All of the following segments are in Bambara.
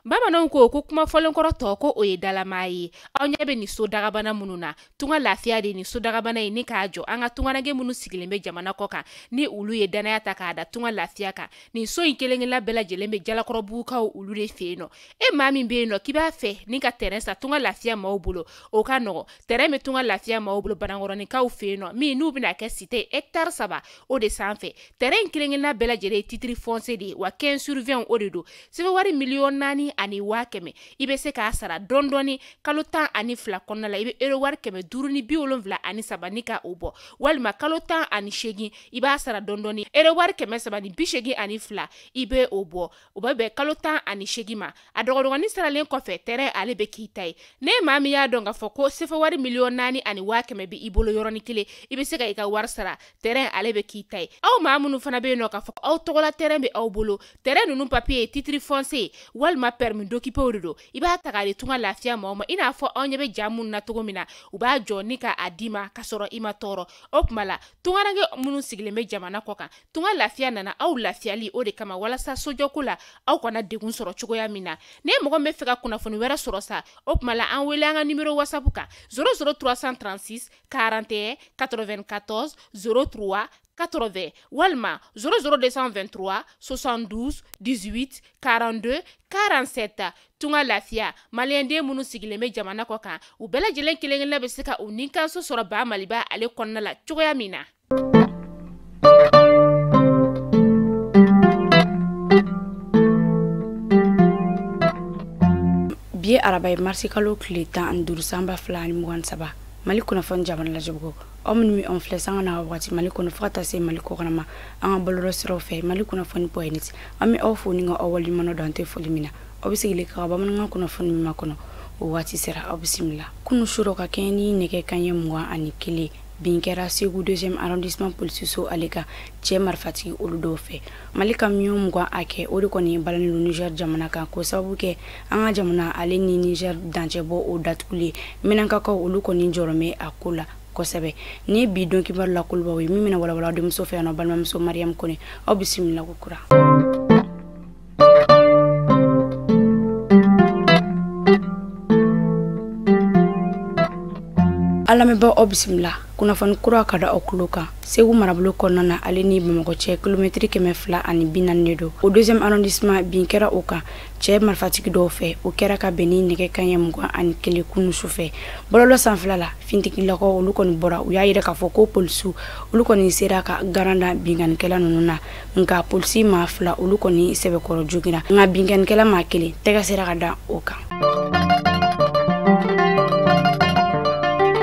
Bamananw ko kuma fɔlenkɔrɔ tɔ ko o ye dalamaa ye. Aw ɲɛ bɛ nin so dagabana minnu na, Tunga Lafiya de nin so dagabana in ni k'a jɔ an ka tungaranke minnu sigilen bɛ jamana kɔ kan, ni olu ye danaya ta k'a da Tunga Lafiya kan. Nin so in kelen-kelenna bɛɛ lajɛlen bɛ Jalakɔrɔbugukaw olu de fɛ yen nɔ. E maa min bɛ yen nɔ k'i b'a fɛ ni ka terrain san Tunga Lafiya maaw bolo, o ka nɔgɔ. Terrain bɛ Tunga Lafiya maaw bolo Banankɔrɔninkaw fɛ yen nɔ, min n'u bɛna kɛ cité hectare 3 o de sanfɛ. Terrain in kelen-kelenna bɛɛ lajɛlen ye titre foncier de ye, wa 15 sur 20 o de don. Sɛbɛn wari 4,1 millions, i bɛ se k'a sara dɔɔni dɔɔni kalo 12 kɔnɔna la. I bɛ euro wari 573 ni ka o bɔ, walima kalo 18 i b'a sara dɔɔni dɔɔni, euro wari 382 i bɛ o bɔ. O bɛ bɛn kalo 18 ma. A dɔgɔdɔgɔnin saralen kɔfɛ, terrain ale bɛ k'i ta ye. Ne maa min y'a dɔn k'a fɔ ko sefa wari 4,1 millions bɛ i bolo yɔrɔnin kelen, i bɛ se ka i ka wari sara, terrain ale bɛ k'i ta ye. Aw maa minnu fana bɛ yen nɔ k'a fɔ aw tɔgɔla terrain bɛ aw bolo, terrain ninnu papier ye titre foncier walima permis d'occuper de don, i b'a ta k'a di Tunga Lafiya maaw ma. I n'a fɔ aw ɲɛ bɛ ja minnu na cogo min na, u b'a jɔ ni k'a d'i ma k'a sɔrɔ i ma tɔɔrɔ. O tuma la, tungaranke minnu sigilen bɛ jamana kɔ kan, Tunga Lafiya nana aw lafiyali o de kama, walasa sojɔko la aw kana degun sɔrɔ cogoya min na. Ni mɔgɔ min bɛ fɛ ka kunnafoni wɛrɛ sɔrɔ sa, o tuma la an wele an ka numéro WhatsApp kan 00 336 41 94 03 80 walima 00 223 72 18 42 47. Tunga Lafiya, maliyɛnden minnu sigilen bɛ jamana kɔ kan, u bɛɛ lajɛlen kelen-kelenna bɛ se ka u nikanso sɔrɔ ba Maliba ale kɔnɔna la cogoya min na. Bi ye araba ye, marisi kalo tile 15, san 2023. Mali kunnafoni jamana lajɛbugu, aw minnu bɛ anw filɛ sanga n'a waati Mali kɔnɔ fo ka taa se Mali kɔkana ma, an ka bɔlɔlɔ siraw fɛ, Mali kunnafoni point net, an bɛ aw fo ni ka aw waleɲuman dɔn. An tɛ foli min na, aw bɛ sigilen ka bamanankan kunnafoni min kɔnɔ, o waati sera. Aw bisimila. Kunu su ka kɛɲɛ ni nɛgɛ kanɲɛ 21, bin kɛra Segu deuxième arrondissement polisiso ale kan, cɛ marifatigi olu dɔw fɛ. Mali camion 20 hakɛ o de kɔni ye balani don Niger jamana kan, k'o sababu kɛ an ka jamana ale ni Niger dancɛ bɔ o datugulen. Menakakaw olu kɔni jɔrɔ bɛ a ko la kosɛbɛ. Ni bi don kibaru la kolobaw ye min bɛna walawala denmuso fɛ yan nɔ, balimamuso Mariam Kone, aw bisimila ko kura. A lamɛnbaaw, aw bisimila. Kunnafoni kura ka da aw tulo kan. Segu marabolo kɔnɔna na, ale ni Bamakɔ cɛ kilomɛtiri 240 de don, o deuxième arrondissement, bin kɛra o kan cɛ marifatigi dɔw fɛ. O kɛra ka bɛn ni nɛgɛ kanɲɛ 21 kunu su fɛ. Bɔlɔlɔ sanfɛla la, fintigilakaw olu kɔni bɔra, u y'a yira k'a fɔ ko polisiw olu kɔni sera ka garan da binkannikɛla ninnu na, nka polisi maa fila olu kɔni sɛbɛkɔrɔ joginna, nka binkannikɛla maa kelen tɛgɛ sera ka da o kan.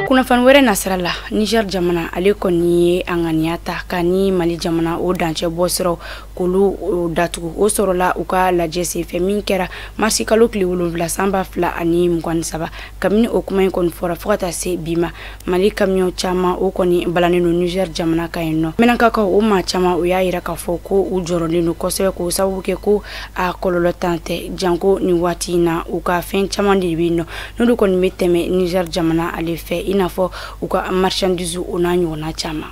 Kunnafoni wɛrɛ nasira la, Niger jamana ale kɔni ye a ŋaniya ta ka ni Mali jamana o dancɛ bɔ siraw k'olu datugu. O sɔrɔla u ka lajɛ senfɛ min kɛra marisi kalo tile 7, san 2023. Kabini o kuma in kɔni fɔra fo ka taa se bi ma, Mali camion caman o kɔni balannen don Niger jamana kan yen nɔ. Menakakaw o maa caman o y'a yira k'a fɔ ko u jɔrɔlen don kosɛbɛ, k'o sababu kɛ ko a kɔlɔlɔ tan tɛ janko nin waati in na, u ka fɛn caman de bɛ yen nɔ n'olu kɔni bɛ tɛmɛ Niger jamana ale fɛ, i n'a fɔ u ka marchandise o n'a ɲɔgɔnna caman.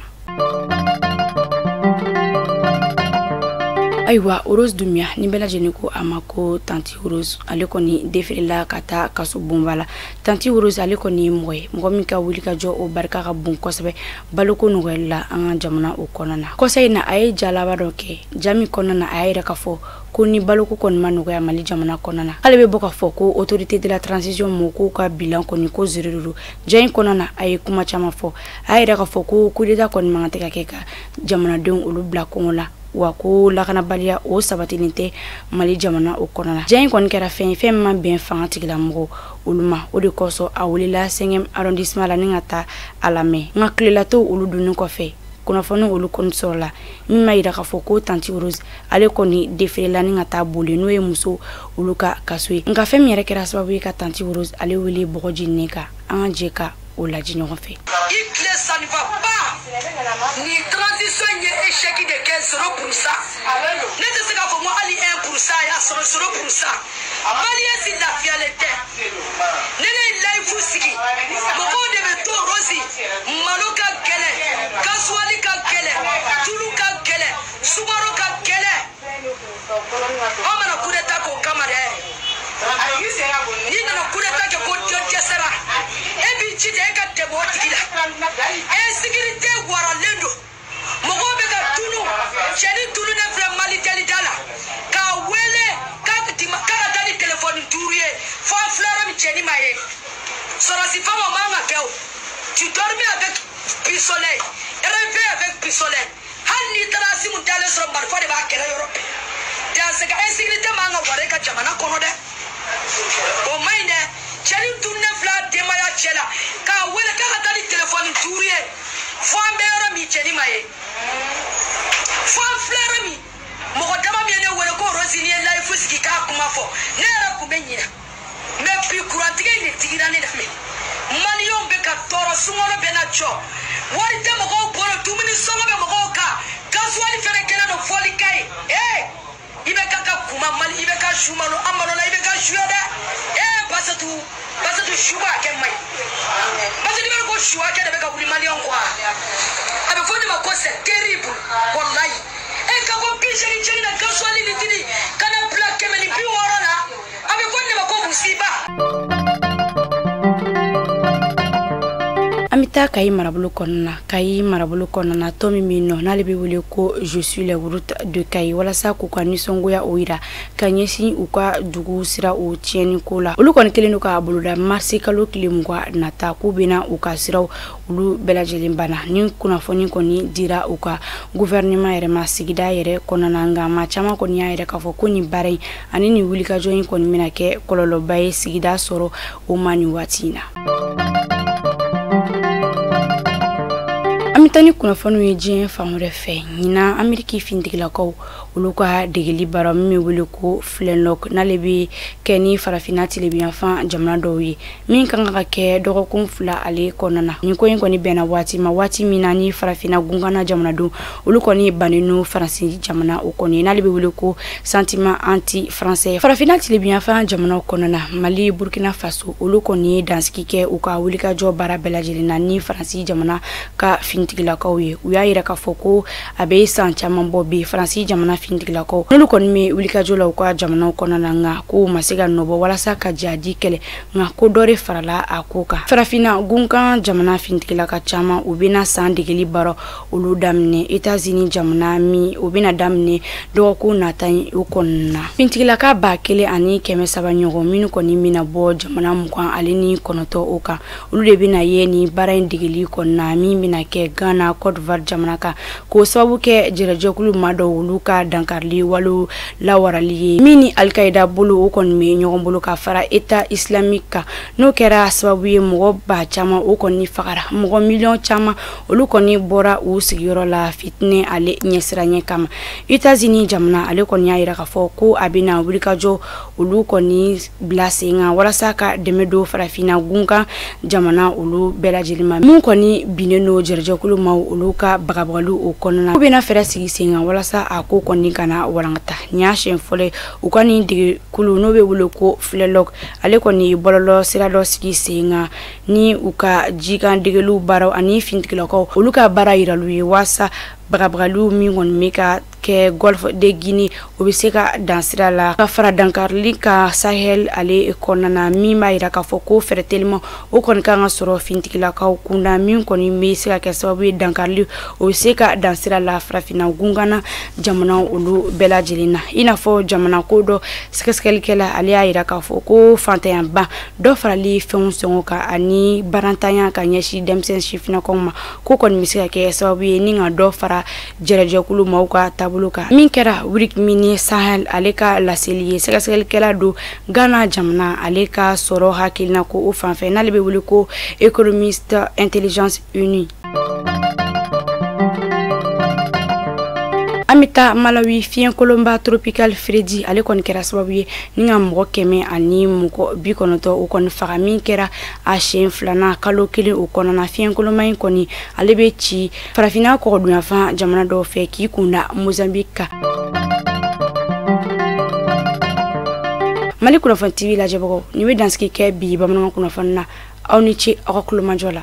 Ayiwa, Rose Dumiya ni bɛɛ lajɛlen ko a ma ko Tanti Rose, ale kɔni defirila ka taa kaso bonba la. Tanti Rose ale kɔni ye mɔgɔ ye, mɔgɔ min ka wuli ka jɔ o barika ka bon kosɛbɛ baloko nɔgɔyali la an ka jamana o kɔnɔna na. Kɔsa in na, a ye jalaba dɔ kɛ, ja min kɔnɔna na a y'a yira k'a fɔ ko ni baloko kɔni ma nɔgɔya Mali jamana kɔnɔna na, k'ale bɛ bɔ k'a fɔ ko autorité de la transition mɔgɔw k'u ka bilan kɔni ko zéro de don. Ja in kɔnɔna na, a ye kuma caman fɔ. A y'a yira k'a fɔ ko coup d'état kɔni man kan tɛ ka kɛ ka jamanadenw olu bila kɔngɔ la, wa ko lakanabaliya o sabatilen tɛ Mali jamana o kɔnɔna na. Ja in kɔni kɛra fɛn ye, fɛn min ma bɛn fanga tigilamɔgɔw olu ma. O de kosɔn a welela 5e arrondissement la ni ka taa a lamɛn, nka tilelatɔw olu dunnen kɔfɛ, kunnafoni olu kɔni sɔrɔla min ma yira k'a fɔ ko Tanti Rose ale kɔni defirela ni ka taa boli, n'o ye muso olu ka kaso ye. Nka fɛn min yɛrɛ kɛra sababu ye ka Tanti Rose ale wele bɔgɔ jeninen kan, an ka jɛ ka o lajɛ ɲɔgɔn fɛ. I tile ça ne va pas. Nin transition in ye échec de kɛ 0%. Ne tɛ se k'a fɔ ko hali 1% y'a sɔrɔ, 0%. Maliyɛn si lafiyalen tɛ. Ne ye live sigi, mɔgɔw de bɛ to Rose, malo ka gɛlɛn, gasoil ka gɛlɛn, tulu ka gɛlɛn, sukaro ka gɛlɛn. Aw mana coup d'état k'o kama dɛ. jija e ka tɛmɛ o tigi la. Insécurité waralen don, mɔgɔw bɛ ka tunu, cɛni tununen filɛ Mali tɛli da la k'a wele k'a ka taa ni telefɔni 5 ye, fo an filɛ yɔrɔ min cɛni ma ye. Sɔrɔsi fɛn o man ka kɛ o. Tu dormais avec pistolet, réveillé avec pistolet. Hali n'i taara Asimu dalen sɔrɔ, marifa de b'a kɛlɛ yɔrɔ bɛɛ. Dans ce cas, insécurité man ka wara e ka jamana kɔnɔ dɛ, o man ɲi dɛ. Cɛni tununen filɛ a denbaya cɛ la k'a wele k'a ka taa ni telefɔni 5 ye, fo an bɛ yɔrɔ min cɛni ma ye, fo an filɛ yɔrɔ min. Mɔgɔ dama min ye ne wele ko Rose n'i ye live sigi k'a kuma fɔ, ne yɛrɛ kun bɛ ɲinɛ. Mais bi kurantigɛ in de digira ne la mɛ. Maliyɛnw bɛ ka tɔɔrɔ, sunkalo bɛ na jɔ, wari tɛ mɔgɔw bolo, dumuni sɔngɔ bɛ mɔgɔw kan, gasoil fɛnɛ kɛlen don fɔlika ye. Ee, i bɛ ka kuma Mali, i bɛ ka su malo, an malo la, i bɛ ka su ye dɛ. Ee, Basetu su b'a kɛ man ɲi. Basetu bɛ ko su hakɛ de bɛ ka wuli maliyɛnw kɔ. A bɛ fɔ de ma ko c'est terrible, walayi. E ka ko 80 cɛni na gasoil litiri ka na bila 160 la, a bɛ fɔ de ma ko musiba. An bɛ taa Kayi marabolo kɔnɔna na. Kayi marabolo kɔnɔna na, tɔn min bɛ yen nɔ n'ale bɛ wele ko Je suis les routes de Kayi, walasa k'u ka nisɔngoya o yira ka ɲɛsin u ka dugu sira o tiɲɛni ko la. Olu kɔni kɛlen don k'a boloda marisi kalo tile 20 nata, k'u bɛna u ka siraw olu bɛɛ lajɛlen banna. Ni kunnafoni kɔni dira u ka gouvernement yɛrɛ ma sigida yɛrɛ kɔnɔna na, nka maa caman kɔni y'a yɛrɛ k'a fɔ ko nin baara in ani nin wulikajɔ in kɔni bɛna kɛ kɔlɔlɔba ye sigida sɔrɔ o ma nin waati in na. An bɛ taa ni kunnafoniw ye diɲɛ fan wɛrɛ fɛ. Ɲinan Ameriki fintigilakaw olu ka degeli baara min bɛ wele ko Flintlock, n'ale bɛ kɛ ni farafinna tilebinyanfan jamana dɔw ye, min kan ka kɛ dɔgɔkun 2 ale kɔnɔna na. Nin ko in kɔni bɛnna waati ma, waati min na ni farafinna gunkanna jamanadenw olu kɔni bannen don Faransi jamana o kɔni, n'ale bɛ wele ko sentiment anti français. Farafinna tilebinyanfan jamanaw kɔnɔna na, Mali, Burkina Faso olu kɔni ye dansigi kɛ u ka wulikajɔ baara bɛɛ lajɛlen na ni Faransi jamana ka fintigilakaw ye. U y'a yira k'a fɔ ko a bɛ san caman bɔ bi Faransi jamana fintigilakaw n'olu kɔni bɛ wulikajɔ la u ka jamanaw kɔnɔna na, nka k'u ma se ka nɔbɔ walasa ka jadi kɛlɛ, nka ko dɔ de farala a ko kan. Farafinna gunkan jamana fintigilaka caman u bɛna san degeli baara olu daminɛ États-Unis jamana min o bɛna daminɛ dɔgɔkun nata in o kɔnɔna na. Fintigilaka 1300 ɲɔgɔn minnu kɔni bɛna bɔ jamana 29 o kan, olu de bɛna ye nin baara in degeli kɔnɔna min bɛna kɛ Ghana, Côte d'Ivoire jamana kan, k'o sababu kɛ jɛrɛjɛkulu maa dɔw olu ka dankarili walew lawarali ye min ni Al-Qaïda bolo o kɔni bɛ ɲɔgɔn bolo ka fara État islamique kan. N'o kɛra sababu ye mɔgɔ ba caman o kɔni fagara, mɔgɔ miliyɔn caman olu kɔni bɔra u sigiyɔrɔ la fitinɛ ale ɲɛsiranɲɛ kama. États-Unis jamana ale kɔni y'a yira k'a fɔ ko a bɛna wulikajɔ olu kɔni bila sen kan walasa ka dɛmɛ don farafinna gunkan jamana olu bɛɛ lajɛlen ma, mun kɔni binnen don jɛrɛjɛkulu maaw olu ka bagabagaliw o kɔnɔna na. U bɛna fɛɛrɛ sigi sen kan walasa a ko kɔni kana walankata. Nin y'a siɲɛ fɔlɔ ye u ka nin degekulu n'o bɛ wele ko Flintlock ale kɔni ye bɔlɔlɔ sira dɔ sigi sen kan ni u ka jikan degeliw baaraw ani fintigilakaw olu ka baara yiraliw ye walasa bagabagaliw min kɔni bɛ ka kɛ Golfe de Guinée o bɛ se ka dan sira la ka fara dankarili ka Sahel ale kɔnɔna na, min b'a yira k'a fɔ ko fɛɛrɛ teliman o kɔni kan ka sɔrɔ fintigilakaw kunda min kɔni bɛ se ka kɛ sababu ye dankarili o bɛ se ka dan sira la farafinna gunkanna jamana olu bɛɛ lajɛlen na. I n'a fɔ jamana ko dɔ sɛgɛsɛgɛlikɛla ale y'a yira k'a fɔ ko fantanyaba dɔ farali fɛnw sɔngɔ kan ani barantanya ka ɲɛsin denmisɛn sifinnakaw ma, ko kɔni bɛ se ka kɛ sababu ye ni ka dɔ fara jɛrɛjɛkulu maaw ka taabolo kan. Min kɛra Wurikimini Sahel ale ka laseli ye, sɛgɛsɛgɛlikɛla don Ghana jamana ale ka sɔrɔ hakilina ko o fanfɛ n'ale bɛ wele ko Économiste Intelligence Unie. An bɛ taa Malawi, fiɲɛkolonba tropical Freddy ale kɔni kɛra sababu ye ni ka mɔgɔ 190 o kɔni faga, min kɛra a siɲɛ filanan kalo kelen o kɔnɔna. Fiɲɛkolonba in kɔni ale bɛ ci farafinna kɔgɔdunyanfan jamana dɔw fɛ k'i kunda Mozambique kan. Mali kunnafoni TV lajɛbagaw, nin bɛ dansigi kɛ bi bamanankan kunnafoni na. Aw ni ce aw ka kulomajɔ la.